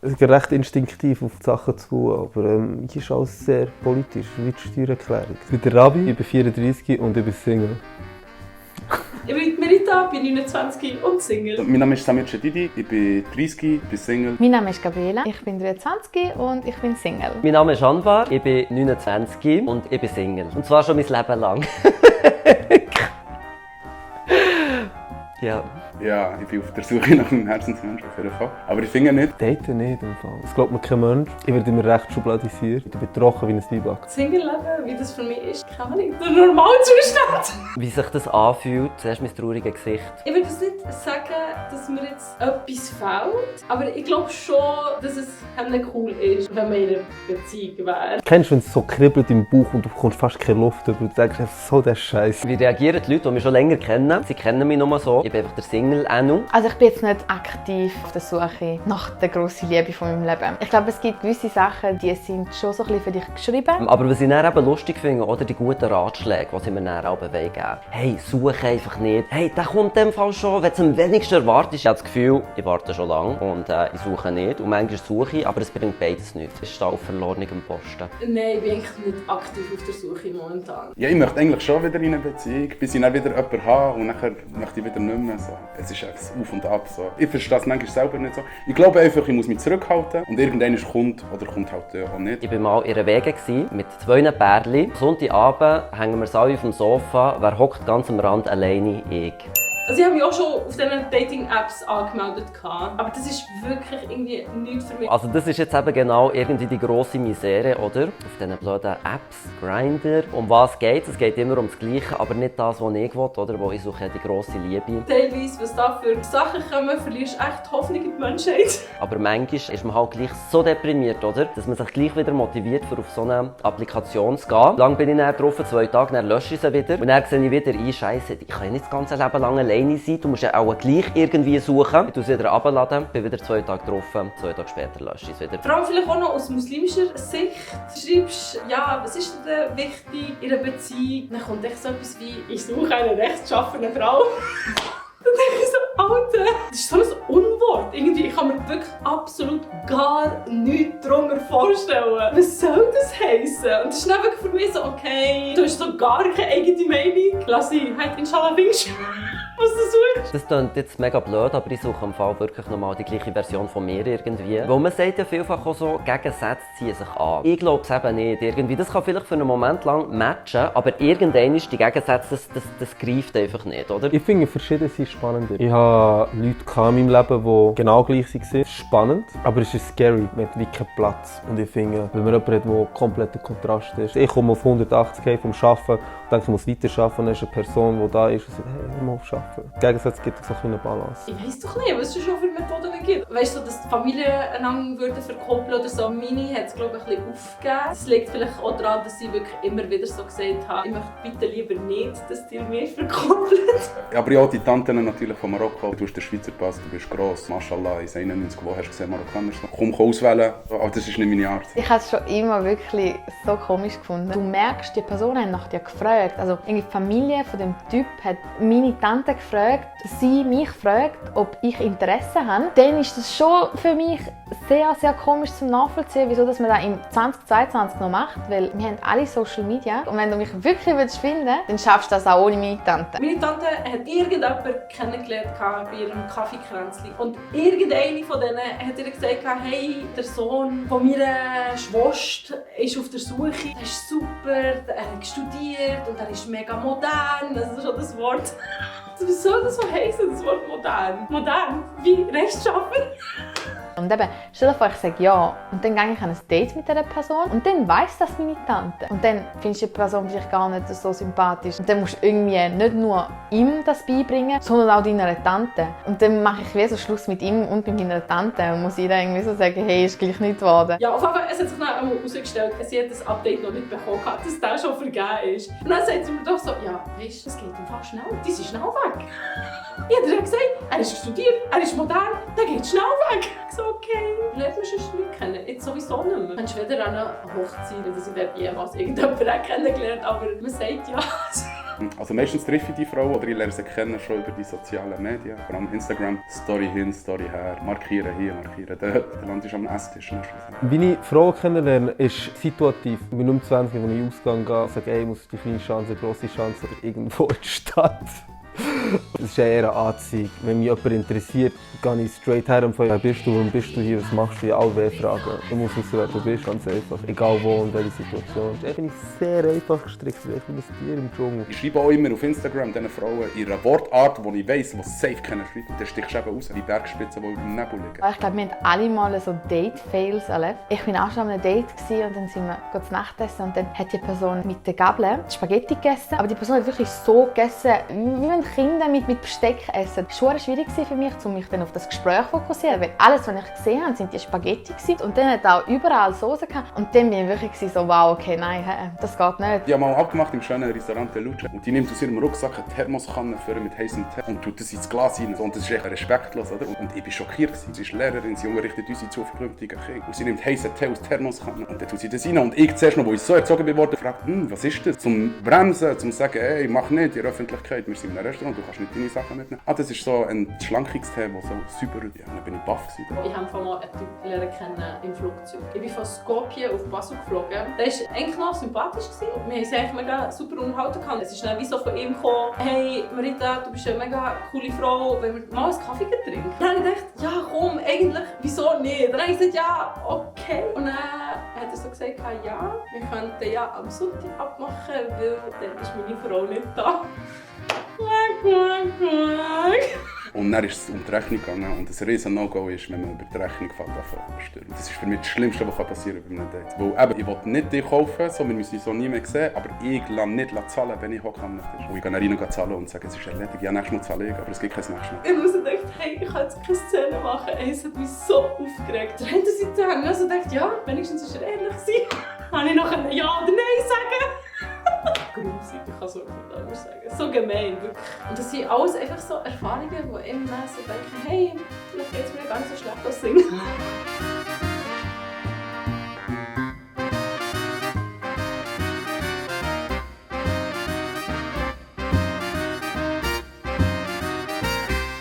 Es geht recht instinktiv auf die Sachen zu, aber hier ist alles sehr politisch, wie die Steuererklärung. Ich bin der Rabi, ich bin 34 und ich bin Single. Ich bin Merita, bin 29 und Single. Mein Name ist Samir Chedidi, ich bin 30, ich bin Single. Mein Name ist Gabriela, ich bin 23 und ich bin Single. Mein Name ist Anwar, ich bin 29 und ich bin Single. Und zwar schon mein Leben lang. Ja. Ja, ich bin auf der Suche nach einem Herzensmenschen, auf jeden Fall. Aber ich finde nicht. Daten nicht im Fall. Das glaubt mir kein Mensch. Ich werde immer recht schubladisiert. Ich bin trocken wie ein Zwieback. Single-Leben, wie das für mich ist, kann man nicht. Der Normalzustand. Wie sich das anfühlt, zuerst mein trauriges Gesicht. Ich würde jetzt nicht sagen, dass mir jetzt etwas fehlt, aber ich glaube schon, dass es cool ist, wenn man in einer Beziehung wäre. Kennst du, wenn es so kribbelt im Bauch und du bekommst fast keine Luft und du denkst einfach so, der Scheiß. Wie reagieren die Leute, die mich schon länger kennen? Sie kennen mich nur so. Ich bin einfach der Single Anu. Also ich bin jetzt nicht aktiv auf der Suche nach der grossen Liebe von meinem Leben. Ich glaube, es gibt gewisse Sachen, die sind schon so ein bisschen für dich geschrieben. Aber was ich dann eben lustig finde, oder die guten Ratschläge, die sie mir dann auch geben. Hey, suche einfach nicht. Hey, der kommt in dem Fall schon, wenn du es am wenigsten erwartest. Ich habe das Gefühl, ich warte schon lange und ich suche nicht. Und manchmal suche ich, aber es bringt beides nichts. Ich stehe auf verlorenem Posten. Nein, ich bin eigentlich nicht aktiv auf der Suche momentan. Ja, ich möchte eigentlich schon wieder in eine Beziehung, bis ich dann wieder jemanden habe und nachher möchte ich wieder nicht mehr. So. Es ist einfach auf und ab. So. Ich verstehe es manchmal selber nicht so. Ich glaube einfach, ich muss mich zurückhalten und irgendwann kommt oder kommt halt auch nicht. Ich war mal in einer Wege mit 2 Pärchen. Sonntagabend hängen wir alle auf dem Sofa. Wer hockt ganz am Rand alleine? Ich. Also ich habe mich auch schon auf diesen Dating-Apps angemeldet, aber das ist wirklich irgendwie nichts für mich. Also das ist jetzt eben genau irgendwie die grosse Misere, oder? Auf diesen blöden Apps, Grindr. Um was geht es? Es geht immer ums Gleiche, aber nicht das, was ich will, oder? Wo ich suche die grosse Liebe. Teilweise, was da für Sachen kommen, verlierst du echt Hoffnung in die Menschheit. Aber manchmal ist man halt gleich so deprimiert, oder? Dass man sich gleich wieder motiviert, für auf so eine Applikation zu gehen. Lang bin ich dann drauf, 2 Tage, dann lösche ich sie wieder. Und dann sehe ich wieder Scheiße, ich kann ja nicht das ganze Leben lang alleine sein. Du musst ja auch gleich irgendwie suchen. Ich tue sie wieder runterladen, bin wieder 2 Tage drauf, 2 Tage später lösche ich es wieder. Vor allem vielleicht auch noch aus muslimischer Sicht. Du schreibst, ja, was ist denn wichtig in einer Beziehung? Dann kommt echt so etwas wie, ich suche eine rechtschaffene Frau. Dann denke ich so, Alter, das ist so ein Unwort. Irgendwie, ich kann mir wirklich absolut gar nichts darunter vorstellen. Was soll das heissen? Und das ist dann wirklich für mich so, okay, du hast so gar keine eigene Meinung. Lass ich halt inshallah wünschen, was du suchst. Das klingt jetzt mega blöd, aber ich suche im Fall wirklich nochmal die gleiche Version von mir irgendwie. Weil man sagt ja vielfach auch so, Gegensätze ziehen sich an. Ich glaube es eben nicht. Irgendwie, das kann vielleicht für einen Moment lang matchen, aber irgendwann ist die Gegensätze, das greift einfach nicht, oder? Ich finde, verschiedene sind spannender. Ich hatte Leute in meinem Leben, die genau gleich waren. Spannend, aber es ist scary. Man hat wie keinen Platz. Und ich finde, wenn man jemanden hat, der kompletter Kontrast ist. Ich komme auf 180 vom Arbeiten und denke, ich muss weiter arbeiten. Und dann ist eine Person, die da ist und sagt, hey, hör mal auf Arbeiten. Im Gegensatz gibt es so eine Balance. Ich weiss doch nicht, was es schon für Methoden gibt. Weißt du, dass die Familien einander verkoppeln oder so. Meine hat es, glaube ich, ein bisschen aufgegeben. Es liegt vielleicht auch daran, dass ich wirklich immer wieder so gesagt habe, ich möchte bitte lieber nicht, dass die mich verkoppelt. Aber ja, die Tanten natürlich von Marokko. Du hast den Schweizer Pass, du bist gross. Mashallah, in 91, wo hast du gesehen, Marokkaner. Komm auswählen, aber das ist nicht meine Art. Ich habe es schon immer wirklich so komisch gefunden. Du merkst, die Person hat nach dir gefragt. Also die Familie von dem Typ hat meine Tante gefragt, sie mich fragt, ob ich Interesse habe. Dann ist das schon für mich sehr, sehr komisch zum Nachvollziehen, wieso dass man das in 2022 noch macht, weil wir haben alle Social Media und wenn du mich wirklich finden willst, dann schaffst du das auch ohne meine Tante. Meine Tante hat irgendjemanden kennengelernt bei ihrem Kaffeekränzchen und irgendeine von denen hat ihr gesagt, hey, der Sohn von meiner Schwester ist auf der Suche, er ist super, er hat studiert und er ist mega modern, das ist schon das Wort. Was soll das so heißen, das Wort modern? Modern? Wie rechtschaffen? Und eben, stell dir vor, ich sage ja und dann gehe ich an ein Date mit dieser Person und dann weiss das meine Tante. Und dann findest du die Person vielleicht gar nicht so sympathisch. Und dann musst du irgendwie nicht nur ihm das beibringen, sondern auch deiner Tante. Und dann mache ich wie so Schluss mit ihm und mit meiner Tante und muss ihr dann irgendwie so sagen, hey, ist gleich nicht geworden. Ja, auf jeden Fall, es hat sich dann auch herausgestellt, sie hat das Update noch nicht bekommen, dass der schon vergeben ist. Und dann sagt sie mir doch so, ja, weißt du, es geht einfach schnell, die sind schnell weg. Ich habe dir gesagt, er ist studiert, er ist modern, der geht schnell weg. Ich so, okay, lernt man schon nicht kennen, jetzt sowieso nicht mehr. Man ist weder an einer Hochzeit, dass ich dort jemals irgendjemanden kennengelernt, aber man sagt ja. Also meistens treffe ich die Frau oder ich lerne sie kennen schon über die sozialen Medien. Vor allem Instagram, Story hin, Story her, markieren hier, markieren dort. Der Land ist am Esstisch. Wie ich Frauen kennenlerne, ist situativ. Ich bin um 20, als ich ausgehe, sage, ey, ich muss die kleine Chance, eine grosse Chance oder irgendwo in die Stadt. Das ist eher eine Anziehung. Wenn mich jemand interessiert, gehe ich straight her und frage, wer bist du, warum bist du hier, was machst du? Alle wer fragen. Du musst wissen, wer du bist, ganz einfach. Egal wo und welche Situation. Da bin ich sehr einfach gestrickt, weil ich bin ein Tier im Dschungel. Ich schreibe auch immer auf Instagram diesen Frauen ihre Wortart, die ich weiss, die safe kennen schreiben. Dann stichst du eben raus, wie Bergspitzen, die über dem Nebel liegen. Ich glaube, wir haben alle mal so Date-Fails erlebt. Ich war auch schon an einem Date und dann sind wir zu Nacht essen und dann hat die Person mit der Gabel Spaghetti gegessen. Aber die Person hat wirklich so gegessen, wie wenn Kinder mit Besteck essen. Es war schwierig für mich, mich dann auf das Gespräch zu fokussieren, weil alles, was ich gesehen habe, sind die Spaghetti gewesen. Und dann hat auch überall Soße gehabt. Und dann bin ich wirklich so, wow, okay, nein, das geht nicht. Die haben mal abgemacht im schönen Restaurant Luce. Und die nimmt aus ihrem Rucksack eine Thermoskanne mit heißem Tee und tut das ins Glas rein. Und das ist echt respektlos, oder? Und ich war schockiert. Sie ist Lehrerin, sie unterrichtet unsere zukünftigen Kinder. Und sie nimmt heißen Tee aus der Thermoskanne und dann tut sie das rein. Und ich zuerst noch, wo ich so erzogen wurde, fragt, was ist das? Zum Bremsen, zum sagen, ey, mach nicht in der Öffentlichkeit, wir sind in einem Restaurant, du kannst nicht deine Sachen mitnehmen. Das ist so ein Schlankungs-Tee, der so super ist. Ja, dann bin ich baff. Ich habe mal einen Typ kennen im Flugzeug. Ich bin von Skopje auf Basel geflogen. Der war eigentlich noch sympathisch. Wir haben uns eigentlich mega super unterhalten. Es ist dann wie so von ihm gekommen, hey Marita, du bist eine mega coole Frau, wenn wir mal einen Kaffee trinken. Dann habe ich gedacht, ja komm, eigentlich, wieso nicht? Dann habe ich gesagt, ja, okay. Und dann hat er so gesagt, ja, wir könnten ja am Sonntag abmachen, weil dann ist meine Frau nicht da. Und dann ist es um die Rechnung gegangen und ein riesen No-Go ist, wenn man über die Rechnung fällt. Das ist für mich das Schlimmste, was passieren kann bei einem Date. Weil eben, ich will nicht dich kaufen, so, wir müssen uns so nie mehr sehen, aber ich lasse nicht zahlen, wenn ich hoch am Tisch. Und ich gehe dann rein und zahlen und sage, es ist erledigt, ja, nächstes Mal zahle ich, aber es gibt kein nächstes Mal. Ich muss gedacht, hey, ich kann jetzt keine Szene machen. Ey, es hat mich so aufgeregt. Auf der einen Seite habe ich also gedacht, ja, wenigstens ist er ehrlich gewesen. Habe ich noch ein Ja oder Nein sagen? Grusig, ich kann so nicht anders sagen. So gemein, wirklich. Und das sind alles einfach so Erfahrungen, wo immer so denken, hey, vielleicht geht es mir gar nicht so schlecht als Singen.